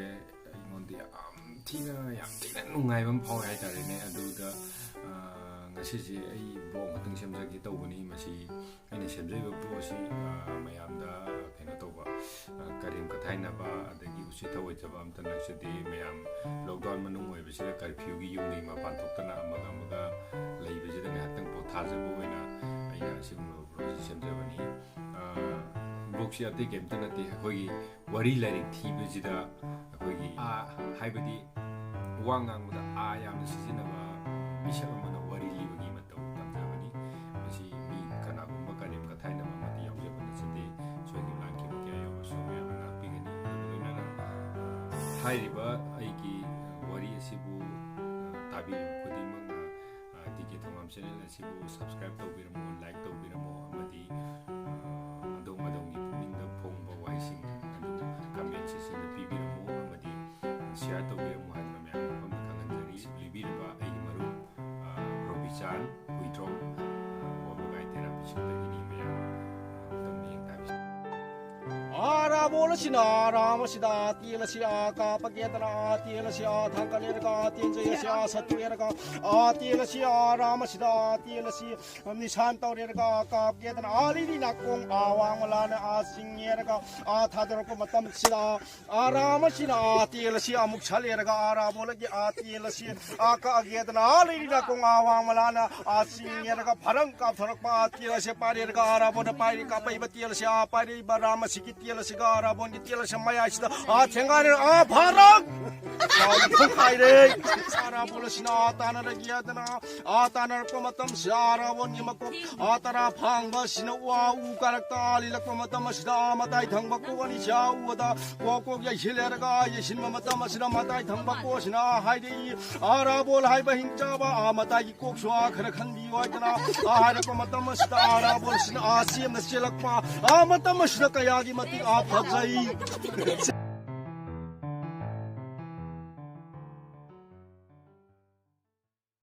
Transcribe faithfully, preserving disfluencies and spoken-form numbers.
ꯑꯩꯉꯣꯟꯗ ꯌꯥꯝ ꯊꯤꯅ, ꯌꯥꯝ ꯊꯤꯅ ꯅꯨꯡꯉꯥꯏꯕ ꯑꯃ ꯐꯥꯎꯋꯦ ꯍꯥꯏꯇꯥꯔꯦꯅꯦ꯫ ꯑꯗꯨꯗ, ꯑ, ꯉꯁꯤꯁꯦ ꯑꯩ ꯕ꯭ꯂꯣꯛ ꯈꯛꯇꯪ ꯁꯦꯝꯖꯒꯦ ꯇꯧꯕꯅꯤ꯫ ꯃꯁꯤ ꯑꯩꯅ ꯁꯦꯝꯖꯔꯤꯕ ꯕ꯭ꯂꯣꯛ ꯑꯁꯤ, ꯑ, ꯃꯌꯥꯝꯗ ꯀꯩꯅꯣ ꯇꯧꯕ, ꯑ, ꯀꯔꯦꯝ ꯀꯊꯥꯏꯅꯕ, ꯑꯗꯒꯤ ꯎꯁꯤꯠ ꯊꯑꯣꯏꯗꯕ ꯑꯝꯇ ꯅꯛꯆꯗꯦ꯫ ꯃꯌꯥꯝ ꯂꯣꯛꯗꯥꯎꯟ ꯃꯅꯨꯡ ꯑꯣꯏꯕꯁꯤꯗ ꯀꯔꯐ꯭ꯌꯨꯒꯤ ꯌꯨꯝꯗꯒꯤ ꯃꯄꯥꯟ ꯊꯣꯛꯇꯅ ꯑꯃꯒ ꯑꯃꯒ ꯂꯩꯕꯁꯤꯗ ꯉꯥꯏꯍꯥꯛꯇꯪ ꯄꯣꯊꯥꯖꯕ ꯑꯣꯏꯅ ꯑꯩꯅ ꯑꯁꯤꯒꯨꯝꯂꯕ ꯕ꯭ꯂꯣꯛꯁꯤ ꯁꯦꯝꯖꯕꯅꯤ꯫ ꯑ, ꯕ꯭ꯂꯣꯛꯁꯤ ꯑꯇꯩ ꯀꯩꯝꯇ ꯅꯠꯇꯦ, ꯑꯩꯈꯣꯏꯒꯤ ꯋꯥꯔꯤ ꯂꯥꯏꯔꯤꯛ ꯊꯤꯕꯁꯤꯗ ꯑꯩꯈꯣꯏꯒꯤ ꯑꯥ ꯍꯥꯏꯕꯗꯤ ꯋꯥ ꯉꯥꯡꯕꯗ ꯑꯥ ꯌꯥꯝꯅ ꯁꯤꯖꯤꯟꯅꯕ ꯃꯤꯁꯛ ꯑꯃꯅ ꯋꯥꯔꯤ ꯂꯤꯕꯒꯤ ꯃꯇꯧ ꯇꯝꯖꯕꯅꯤ꯫ ꯃꯁꯤ ꯃꯤ ꯀꯅꯥꯒꯨꯝꯕ ꯀꯔꯦꯝ ꯀꯊꯥꯏꯅꯕ ꯑꯃꯗꯤ ꯌꯥꯎꯖꯕ ꯅꯠꯆꯗꯦ꯫ ꯁꯣꯏꯈꯤꯕ ꯂꯥꯟꯈꯤꯕ ꯀꯌꯥ ꯌꯥꯎꯔꯁꯨ ꯃꯌꯥꯝꯅ ꯉꯥꯛꯄꯤꯒꯅꯤ꯫ ꯑꯗꯨꯒ ꯂꯣꯏꯅꯅ, ꯑ, ꯍꯥꯏꯔꯤꯕ ꯑꯩꯒꯤ ꯋꯥꯔꯤ ꯑꯁꯤꯕꯨ, ꯑ, ꯇꯥꯕꯤꯔꯤꯕ ꯈꯨꯗꯤꯡꯃꯛꯅ, ꯑ, ꯇꯤ ꯀꯦ ꯊꯣꯉꯥꯝ ꯆꯦꯅꯦꯜ ꯑꯁꯤꯕꯨ ꯁꯕꯁꯀ꯭ꯔꯥꯏꯕ ꯇꯧꯕꯤꯔꯝꯃꯨ, ꯂꯥꯏꯛ ꯇꯧꯕꯤꯔꯝꯃꯨ, ꯑꯃꯗꯤ, ꯑ, ꯑꯗꯣꯝ ꯑꯗꯣꯝꯒꯤ ꯄꯨꯛꯅꯤꯡꯗ ꯐꯣꯡꯕ ꯋꯥꯍꯩꯁꯤꯡ ꯑꯗꯨ ꯀꯃꯦꯟ ꯁꯦꯛꯁꯟꯗ ꯄꯤꯕꯤꯔꯝꯃꯨ, ꯑꯃꯗꯤ ꯁꯤꯌꯥꯔ ꯇꯧꯕꯤꯔꯝꯃꯨ ꯍꯥꯏꯗꯨꯅ ꯃꯌꯥꯝ ꯃꯐꯝꯗ ꯈꯪꯍꯟꯖꯔꯤ꯫ ꯂꯤꯕꯤꯔꯤꯕ ꯑꯩꯒꯤ ꯃꯔꯨꯞ, ꯑ, ꯔꯣꯕꯤꯆꯥꯟ ꯍꯨꯏꯗ꯭ꯔꯣꯝ, ꯑ, ꯋꯥꯕꯒꯥꯏ ꯊꯦꯔꯥꯄꯤꯁꯤꯡꯗꯒꯤꯅꯤ꯫ ꯃꯌꯥꯝ, ꯑ, ꯑꯗꯣꯝꯅ ꯌꯦꯡ ꯇꯥꯕꯤꯁꯤ꯫ ꯑꯥ ꯔꯥꯕꯣꯟ ꯑꯁꯤꯅ ꯑꯥ ꯔꯥꯝ ꯑꯁꯤꯗ ꯑꯥ ꯇꯦꯟ ꯑꯁꯤ ꯑꯥ ꯀꯥꯞꯄꯒꯦꯗꯅ ꯑꯥ ꯇꯦꯟ ꯑꯁꯤ ꯑꯥ ꯊꯥꯡꯒꯠꯂꯦꯔꯒ ꯑꯥ ꯇꯦꯟꯖꯩ ꯑꯁꯤ ꯑꯥ ꯁꯠꯇꯣꯛꯑꯦꯔꯒ ꯑꯥ ꯇꯦꯟ ꯑꯁꯤ ꯑꯥ ꯔꯥꯝ ꯑꯁꯤꯗ ꯑꯥ ꯇꯦꯟ ꯑꯁꯤ ꯅꯤꯁꯥꯟ ꯇꯧꯔꯦꯔꯒ ꯑꯥ ꯀꯥꯞꯀꯦꯗꯅ ꯑꯥ ꯂꯤꯂꯤ ꯅꯥꯀꯣꯡ ꯑꯥ ꯋꯥꯡꯃ ꯂꯥꯟꯅ ꯑꯥ ꯆꯤꯡꯉꯦꯔꯒ ꯑꯥ ꯊꯥꯗꯣꯔꯛꯄ ꯃꯇꯝꯁꯤꯗ ꯑꯥ ꯔꯥꯝ ꯑꯁꯤꯅ ꯑꯥ ꯇꯦꯟ ꯑꯁꯤ ꯑꯃꯨꯛ ꯁꯠꯂꯦꯔꯒ ꯑꯥ ꯔꯥꯕꯣꯟꯒꯤ ꯑꯥ ꯇꯦꯟ ꯑꯁꯤ ꯑꯥ ꯀꯛꯑꯒꯦꯗꯅ ꯑꯥ ꯂꯤꯂꯤ ꯅꯥꯀꯣꯡ ꯑꯥ ꯋꯥꯡꯃ ꯂꯥꯟꯅ ꯑꯥ ꯆꯤꯡꯉꯦꯔꯒ ꯐꯔꯪ ꯀꯥꯞꯊꯣꯔꯛꯄ ꯑꯥ ꯇꯦꯟ ꯑꯁꯤ ꯄꯥꯏꯔꯦꯔꯒ ꯑꯥ ꯔꯥꯕꯣꯟꯅ ꯄꯥꯏꯔꯤ ꯀꯥꯞꯄꯛꯏꯕ ꯇꯦꯟ ꯑꯁꯤ ꯑꯥ ꯄꯥꯏꯔꯛꯏꯕ ꯔꯥꯝ ꯑꯁꯤꯒꯤ ꯇꯦꯟ ꯑꯁꯤꯒ ꯑꯥ ꯔꯥꯕꯣꯟꯒꯤ ꯇꯦꯟ ꯑꯁꯤ ꯃꯌꯥꯏꯁꯤꯗ ꯑꯥ ꯊꯦꯡꯒꯥꯏꯔꯦ ꯑꯥ ꯐꯔꯪ ꯀꯥꯏꯔꯦ꯫ ꯑꯥ ꯔꯥꯕꯣꯟ ꯑꯁꯤꯅ ꯑꯥ ꯇꯥꯟꯅꯔꯒꯦ ꯍꯥꯏꯗꯅ ꯑꯥ ꯇꯥꯟꯅꯔꯛꯄ ꯃꯇꯝꯁꯤꯗ ꯑꯥ ꯔꯥꯕꯣꯟꯒꯤ ꯃꯀꯣꯛ ꯑꯥ ꯇꯔꯥ ꯐꯥꯡꯕ ꯑꯁꯤꯅ ꯋꯥ ꯎ ꯀꯥꯔꯛꯇ ꯑꯥ ꯂꯤꯂꯛꯄ ꯃꯇꯝ ꯑꯁꯤꯗ ꯑꯥ ꯃꯇꯥꯏ ꯊꯪꯕ ꯀꯣꯛ ꯑꯅꯤꯁꯤ ꯑꯥ ꯎꯕꯗ ꯀꯣꯛ ꯀꯣꯛ ꯌꯩꯁꯤꯜꯂꯦꯔꯒ ꯑꯥ ꯌꯩꯁꯤꯟꯕ ꯃꯇꯝ ꯑꯁꯤꯗ ꯃꯇꯥꯏ ꯊꯪꯕ ꯀꯣꯛ ꯑꯁꯤꯅ ꯑꯥ ꯍꯥꯏꯔꯛꯏ, "ꯑꯥ ꯔꯥꯕꯣꯟ ꯍꯥꯏꯕ ꯍꯤꯡꯆꯥꯕ, ꯑꯥ ꯃꯇꯥꯏꯒꯤ ꯀꯣꯛꯁꯨ ꯑꯥ ꯈꯔ ꯈꯟꯕꯤꯌꯨ" ꯍꯥꯏꯗꯅ ꯑꯥ ꯍꯥꯏꯔꯛꯄ ꯃꯇꯝ ꯑꯁꯤꯗ ꯑꯥ ꯔꯥꯕꯣꯟ ꯑꯁꯤꯅ ꯑꯥ ꯆꯦꯝꯅ ꯆꯦꯜꯂꯛꯄ ꯑꯥ ꯃꯇꯝ ꯑꯁꯤꯗ ꯀꯌꯥꯒꯤ ꯃꯇꯤꯛ ꯑꯥ ꯐꯖꯩ꯫